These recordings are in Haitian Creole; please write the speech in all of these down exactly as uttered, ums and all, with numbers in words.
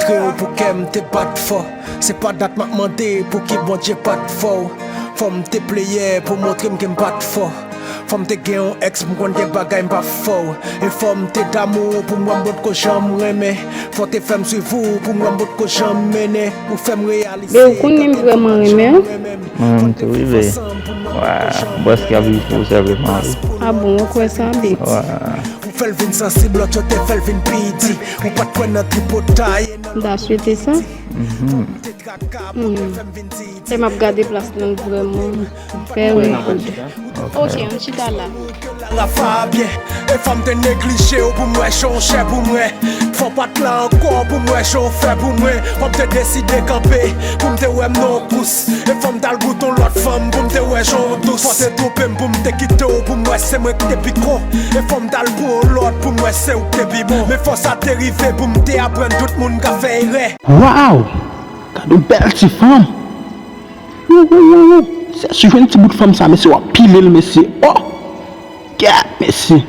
Kre w pou kè m te bat fò. Se pa dat m ap mande pou ki Bondye pa t fè w. Fò m te pleyè pou montre m ke m pa t fò. Fò m te gen yon èks m konn gen bagay m pa fè w. E fò m te damou pou m wè m potko janm renmen. Fò w te fè m swiv ou pou m wè m potko janm mennen. Ou fè m reyalize. Men ou konnen m vrèman renmen w. Mwen menm tou wi, be. Wa, bòs ki ap viv pou ou sèlman wi. A bon, ou kwè sa, be? Wa. Ou fè l vin sansib, lòt yo te fè l vin pi di. Ou pa t kwè nan tripotay. M ta swete sa. Mhm. Mm. E m ap gade plas lan vrèman. Very good. Ok, ann chita la. Rafa byen. E fò m te neglije w pou m wè jan w chè pou mwen. Fò w pa t la ankò pou m wè jan w fè pou mwen. Fò m te deside kanpe pou m te wè m nan yon kous. E fò m t al goute yon lòt fanm pou m te wè jan w dous. Fò w te twonpe m pou m te kite w pou m wè se mwen ki te pi kon. E fò m t al pran yon lòt pou m wè se ou ki te pi bon. Men fò sa te rive pou m te aprann tout moun ka fè erè. Waw! Gade yon bèl ti fanm! Wou, wou, wou, wou. Sèch jwenn ti bout fanm sa, mesye, w ap pile l, mesye. Oh! Gad, mesye.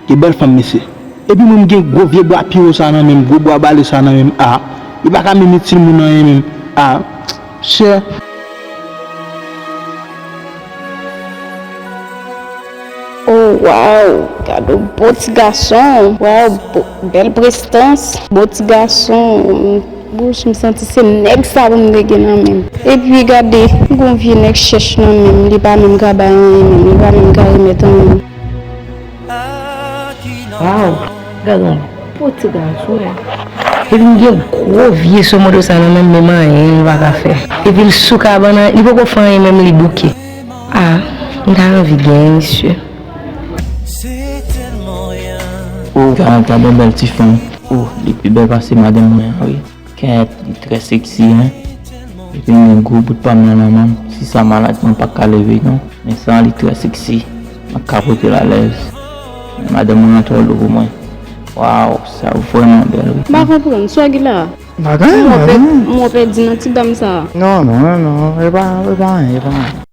Gen bèl fanm, mesye. Epi mwen, m gen gwo vye bwa piwo sa nan men m, gwo bwa bale sa nan men m. Ah, li pa ka menm itil moun anyen menm. Ah, chè. Oh, waw! Gade yon bon ti gason! Waw, bo-, bèl prestans! Bon ti gason! Bouch, m santi se nèg sa pou m te gen nan men m. Epi gade, m gon vye nèg chèch nan men m, li pa menm ka bay anyen menm, li pa menm ka remèt anyen. Waw, gade yon bon ti gason. Epi m gen gwo vye somodo sa nan men m, menm anyen li pa ka fè. Epi l sou kabann nan, li poko fè anyen menm, li bouke. Ah, m ta anvi genyen misye. Oh, gad, gad yon bèl ti fanm. Oh, li pi bèl pase madanm mwen an, wi. Kèt, li trè seksi, en. Epi m gen gwo bout pa m nan nan men m. Si sa malad, mwen pa ka leve, non. Men sa, li trè seksi. Mwen ka pote l alèz. Men madanm mwen an twò lou pou mwen. Waw, sa vrèman bèl, wi. M pa konprann, sa w gen la? Pa gen, pa gen. M wè w pèdi nan ti dam sa. Non, non, non, non. E pa, e pa anyen, e pa anyen.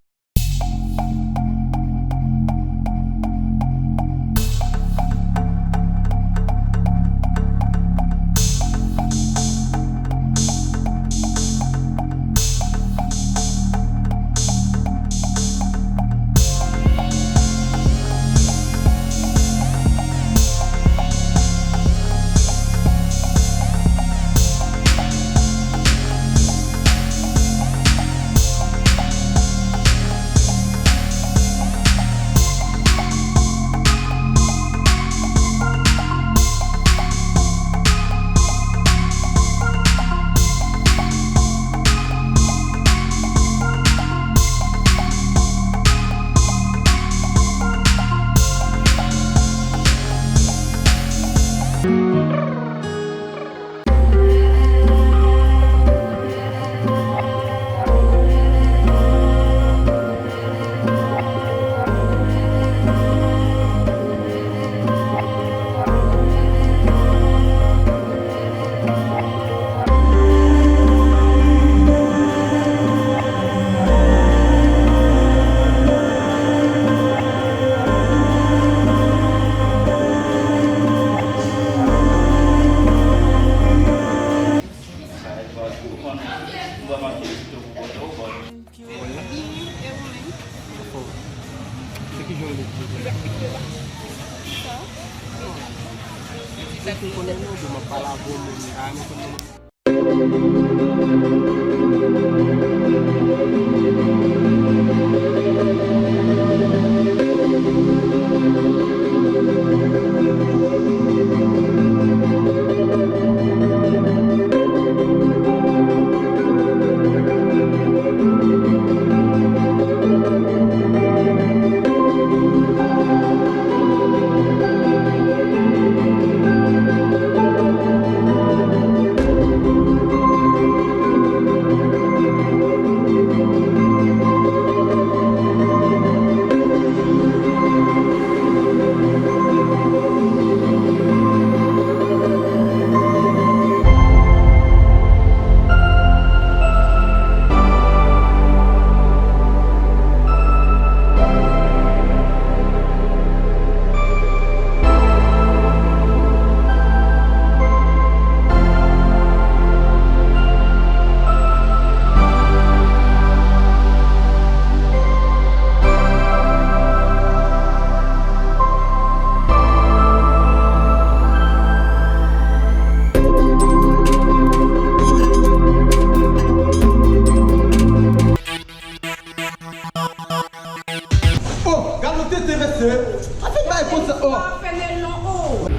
Fè le lon o.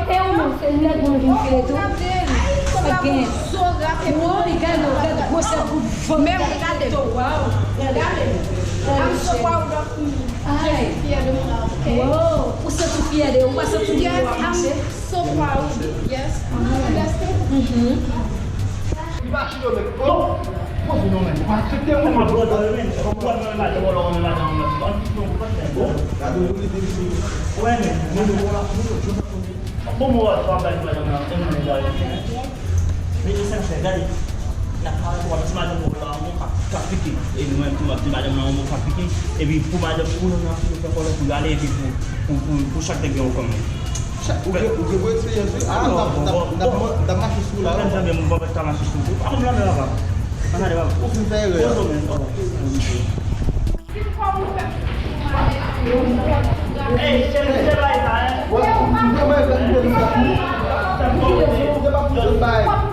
E ou menm, se nèg mwen vin file tou. Sa gen. Woy, gade, gade gwosè bout vant. Gade, gade. I'm so proud of me. Je suis fière de moi, ok? Wow, ou santi w fyè de ou, ou pa santi w. Yes, I'm so proud. Yes. Understand? Li pa chito, men. Oh! Poze non, men. Ou pa aksepte, mwen. Mwen pran nan men. Ou pran nan madanm, ou nan madanm, ou nan. An ti pon, ou pa fè bon. Gade, ou li di, li di. Wè, men. Bon, mwen, ou pa bay madanm nan, mwen, mwen, mwen. Men, e sa k fè, gade. N ap pale pou w ap di madanm ou la, yon mo k ap, k ap pike. E mwen, tou, m ap di madanm nan, yon mo k ap pike. Epi, pou madanm, pou nou nan fè kòlè pou y ale, epi pou, pou, pou, pou chak nèg gen yon fanm. Ou gen, ou gen bon eksperyans, wi. Ah, m t ap, m t ap, m t ap, m t ap mache sou ou la, wi. Mwen menm, mwen pa t ka mache sou ou. Ah, mwen la, men, papa. Mwen gade, papa. Ou fin fè erè a. Hey, se, se bay sa, hein? Wè, ou, ou gen mwen fè, ou gen mwen fè. Ou gen pa pou sot bay.